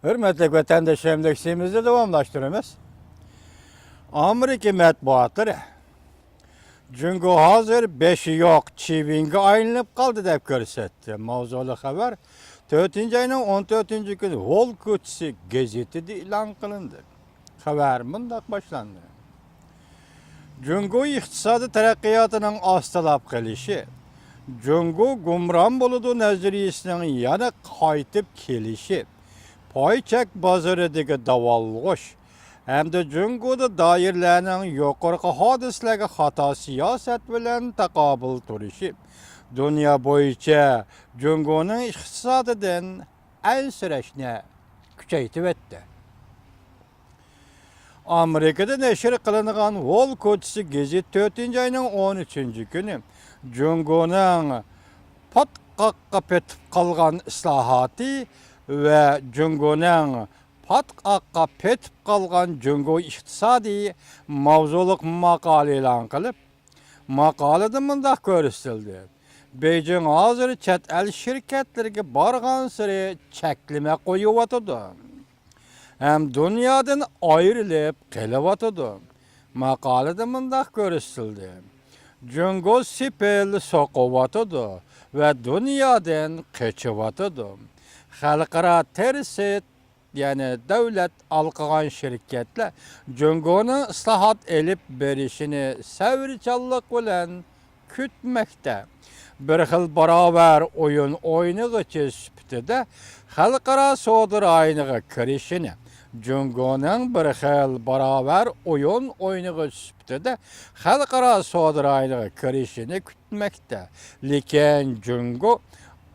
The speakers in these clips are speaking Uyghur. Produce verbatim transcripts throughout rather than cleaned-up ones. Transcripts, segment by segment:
ھۆرمەتلىك ۋەتەنداشلىرىم، دەرسىمىزنى داۋاملاشتۇرىمىز. ئامېرىكا مەتبۇئاتلىرى جۇڭگو ھازىر بېشى يوق چىۋىنگە ئايلىنىپ قالدى دەپ كۆرسەتتى. ماۋزۇلۇق خەۋەر تۆتىنچى ئاينىڭ ئون تۆتىنچى كۈنى ۋول كوچىسى گېزىتىدە ئېلان قىلىندى. خەۋەر مۇنداق باشلاندى. جۇڭگو ئىقتىسادىي تەرەققىياتىنىڭ ئاستىلاپ قېلىشى، جۇڭگو گۇمران بولىدۇ نەزەرىيىسىنىڭ يەنە قايتىپ كېلىشى، پاي چەك بازىرىدىكى داۋالغۇش ھەمدە جۇڭگودا دائىرىلەرنىڭ يۇقىرىقى ھادىسىلەرگە خاتا سىياسەت بىلەن تاقابىل تۇرۇشى دۇنيا بويىچە جۇڭگونىڭ ئىقتىسادىدىن ئەنسىرەشنى كۈچەيتىۋەتتى. ئامېرىكىدا نەشر قىلىنغان ۋول كوچىسى گېزىت تۆتىنچى ئاينىڭ ئون ئۈچىنچى كۈنى جۇڭگونىڭ پاتقاققا پېتىپ قالغان ئىسلاھاتى ۋە جۇڭگونىڭ پاتقاققا پېتىپ قالغان جۇڭگو ئىقتىسادى ماۋزۇلۇق ماقالە ئېلان قىلىپ، ماقالىدە مۇنداق كۆرسىتىلدى: بېيجىڭ ھازىر چەت ئەل شىركەتلىرىگە بارغانسېرى چەكلىمە قويۇۋاتىدۇ ھەم دۇنيادىن ئايرىلىپ قېلىۋاتىدۇ. ماقالىدە مۇنداق كۆرسىتىلدى: جۇڭگو سېپىل سوقۇۋاتىدۇ ۋە دۇنيادىن قېچىۋاتىدۇ. خەلقئارا تىرىست، يەنى دۆلەت ھالقىغان شىركەتلەر جۇڭگونىڭ ئىسلاھات ئېلىپ بېرىشىنى سەۋرچانلىق بىلەن كۈتمەكتە. بىر خىل باراۋەر ئويۇن ئوينىغۇچى سۈپىتىدە خەلقئارا سودا رايونىغا كىرىشىنى، جۇڭگونىڭ بىر خىل باراۋەر ئويۇن ئوينىغۇچى سۈپىتىدە خەلقئارا سودا رايونىغا كىرىشىنى كۈتمەكتە. لېكىن جۇڭگو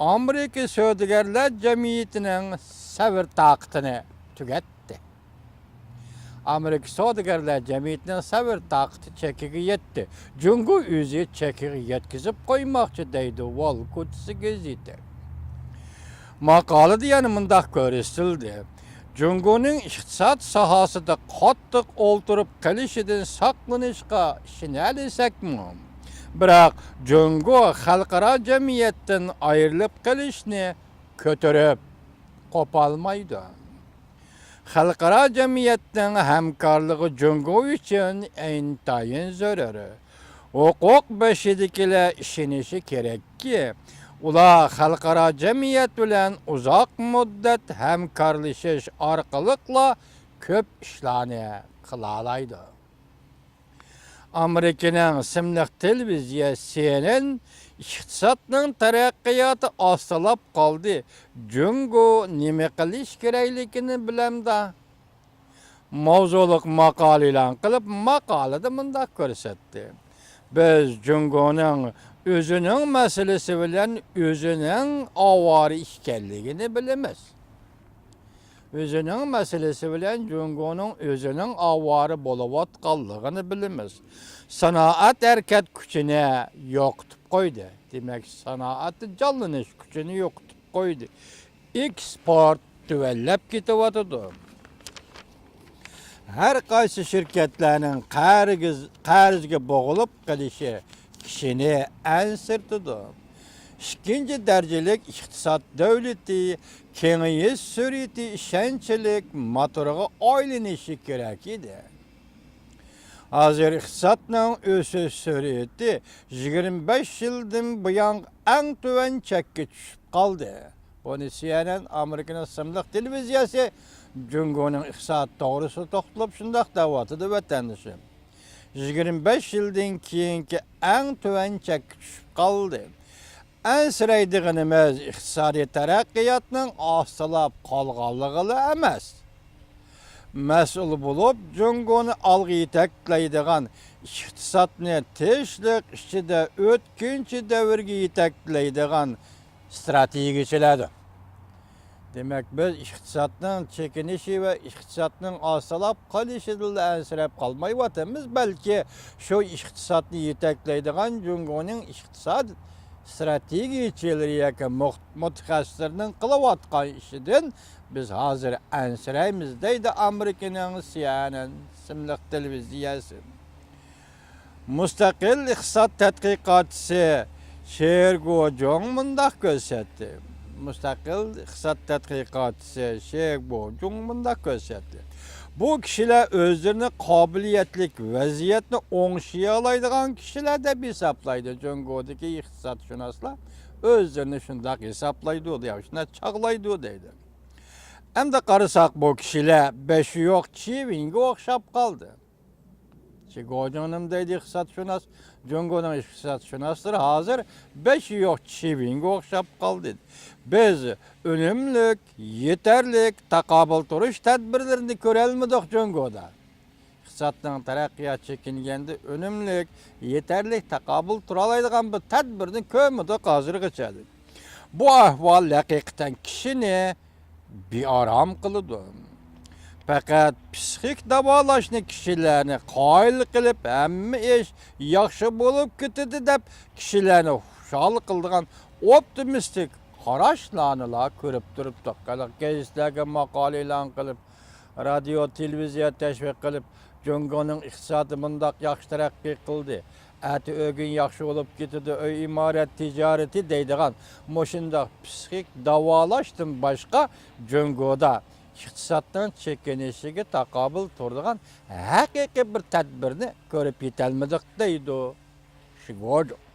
ئامېرىكا سودىگەرلەر جەمئىيىتىنىڭ سەۋر تاقىتىنى تۈگەتتى. ئامېرىكا سودىگەرلەر جەمئىيىتىنىڭ سەۋر تاقىتى چېكىگە يەتتى. جۇڭگو ئۆزى چېكىگە يەتكۈزۈپ قويماقچى، دەيدۇ ۋول كوچىسى گېزىتى. ماقالىدە يەنە مۇنداق كۆرسىتىلدى: جۇڭگونىڭ ئىقتىساد ساھەسىدە قاتتىق ئولتۇرۇپ قېلىشىدىن ساقلىنىشقا ئىشىنەلىسەكمۇ، بىراق جۇڭگو خەلقئارا جەمئىيەتتىن ئايرىلىپ قېلىشنى كۆتۈرۈپ قوپالمايدۇ. خەلقئارا جەمئىيەتنىڭ ھەمكارلىقى جۇڭگو ئۈچۈن ئىنتايىن زۆرۈر. ھوقۇق بېشىدىكىلەر ئىشىنىشى كېرەككى، ئۇلار خەلقئارا جەمئىيەت بىلەن ئۇزاق مۇددەت ھەمكارلىشىش ئارقىلىقلا كۆپ ئىشلارنى قىلالايدۇ. ئامېرىكىنىڭ ئىسىملىق تېلېۋىزىيە سى ئېن ئېن ئىقتىسادنىڭ تەرەققىياتى ئاستىلاپ قالدى، جۇڭگو نېمە قىلىش كېرەكلىكىنى بىلەمدا؟ ماۋزۇلۇق ماقالە ئېلان قىلىپ، ماقالىدە مۇنداق كۆرسەتتى: بىز جۇڭگونىڭ ئۆزىنىڭ مەسىلىسى بىلەن ئۆزىنىڭ ئاۋارە ئىكەنلىكىنى بىلىمىز. ئۆزىنىڭ مەسىلىسى بىلەن جۇڭگونىڭ ئۆزىنىڭ ئاۋارە بولۇۋاتقانلىقىنى بىلىمىز. سانائەت ھەرىكەت كۈچىنى يوقىتىپ قويدى. دېمەك، سانائەتتە جانلىنىش كۈچىنى يوقىتىپ قويدى. ئېكسپورت تۆۋەنلەپ كېتىۋاتىدۇ. ھەر قايسى شىركەتلەرنىڭ قەرز-، قەرزگە بوغۇلۇپ قېلىشى كىشىنى ئەنسىرىتىدۇ. ئىككىنچى دەرىجىلىك ئىقتىساد دۆلىتى كېڭىيىش سۈرئىتى ئىشەنچلىك موتورغا ئايلىنىشى كېرەك ئىدى. ھازىر ئىقتىسادنىڭ ئۆسۈش سۈرئىتى يىگىرمە بەش يىلدىن بۇيان ئەڭ تۆۋەن چەككە چۈشۈپ قالدى. بۇنى سى ئېن ئېن ئامېرىكىنىڭ ئىسىملىق تېلېۋىزىيەسى جۇڭگونىڭ ئىقتىسادى توغرىسىدا توختىلىپ شۇنداق دەۋاتىدۇ، ۋەتەندىشىم. يىگىرمە بەش يىلدىن كېيىنكى ئەڭ تۆۋەن چەككە چۈشۈپ قالدى. ئەنسىرەيدىغىنىمىز ئىقتىسادىي تەرەققىياتنىڭ ئاستىلاپ قالغانلىقىلا ئەمەس، مەسئۇل بولۇپ جۇڭگونى ئالغا يېتەكلەيدىغان، ئىقتىسادنى تىنچلىق ئىچىدە ئۆتكۈنچى دەۋرگە يېتەكلەيدىغان ئىستراتېگىيىچىلەردۇر. دېمەك، بىز ئىقتىسادنىڭ چېكىنىشى ۋە ئىقتىسادنىڭ ئاستىلاپ قېلىشىدىنلا ئەنسىرەپ قالمايۋاتىمىز، بەلكى شۇ ئىقتىسادنى يېتەكلەيدىغان جۇڭگونىڭ ئىقتىساد ئىستراتېگىيىچىلىرى ياكى مۇخ-، مۇتەخەسسىسلىرىنىڭ قىلىۋاتقان ئىشىدىن بىز ھازىر ئەنسىرەيمىز، دەيدۇ ئامېرىكىنىڭ سى ئېن ئېن ئىسىملىق تېلېۋىزىيەسى. مۇستەقىل ئىقتىساد تەتقىقاتچىسى شېرگو جوڭ مۇنداق كۆرسەتتى. مۇستەقىل ئىقتىساد تەتقىقاتچىسى شې گوجۇڭ مۇنداق كۆرسەتتى. بۇ كىشىلەر ئۆزلىرىنى قابىلىيەتلىك، ۋەزىيەتنى ئوڭشىيالايدىغان كىشىلەر دەپ ھېسابلايدۇ. جۇڭگودىكى ئىقتىسادشۇناسلار ئۆزلىرىنى شۇنداق ھېسابلايدۇ، يا شۇنداق چاغلايدۇ دەيدۇ. ئەمدى قارىساق، بۇ كىشىلەر بېشى يوق چىۋىنگە ئوخشاپ قالدى. شې گوجۇڭ نېمە دەيدۇ ئىقتىسادشۇناس؟ جۇڭگونىڭ ئىقتىسادشۇناسلىرى ھازىر بېشى يوق چىۋىنگە ئوخشاپ قالدى. بىز ئۈنۈملۈك، يېتەرلىك تاقابىل تۇرۇش تەدبىرلىرىنى كۆرەلمىدۇق جۇڭگودا. ئىقتىسادنىڭ تەرەققىياتى چېكىنگەندە ئۈنۈملۈك، يېتەرلىك تاقابىل تۇرالايدىغان بىر تەدبىرنى كۆرمىدۇق ھازىرغىچە. بۇ ئەھۋال ھەقىقەتەن كىشىنى بىئارام قىلىدۇ. پەقەت پسىخىك داۋالاشنى كىشىلەرنى قايىل قىلىپ، ھەممە ئىش ياخشى بولۇپ كېتىدۇ دەپ كىشىلەرنى خۇشال قىلىدىغان ئوپتىمىستىك قاراشلارنىلا كۆرۈپ تۇرۇپتۇق. ھېلىقى گېزىتلەرگە ماقالە ئېلان قىلىپ، رادىيو، تېلېۋىزىيە تەشۋىق قىلىپ، جۇڭگونىڭ ئىقتىسادى مۇنداق ياخشى تەرەققىي قىلدى، ئەتە ئۆگۈن ياخشى بولۇپ كېتىدۇ، ئۆي ئىمارەت تىجارىتى دەيدىغان مۇشۇنداق پسىخىك داۋالاشتىن باشقا جۇڭگودا ئىقتىسادنىڭ چېكىنىشىگە تاقابىل تۇرىدىغان ھەقىقىي بىر تەدبىرنى كۆرۈپ يېتەلمىدۇق دەيدۇ شې گوجۇڭ.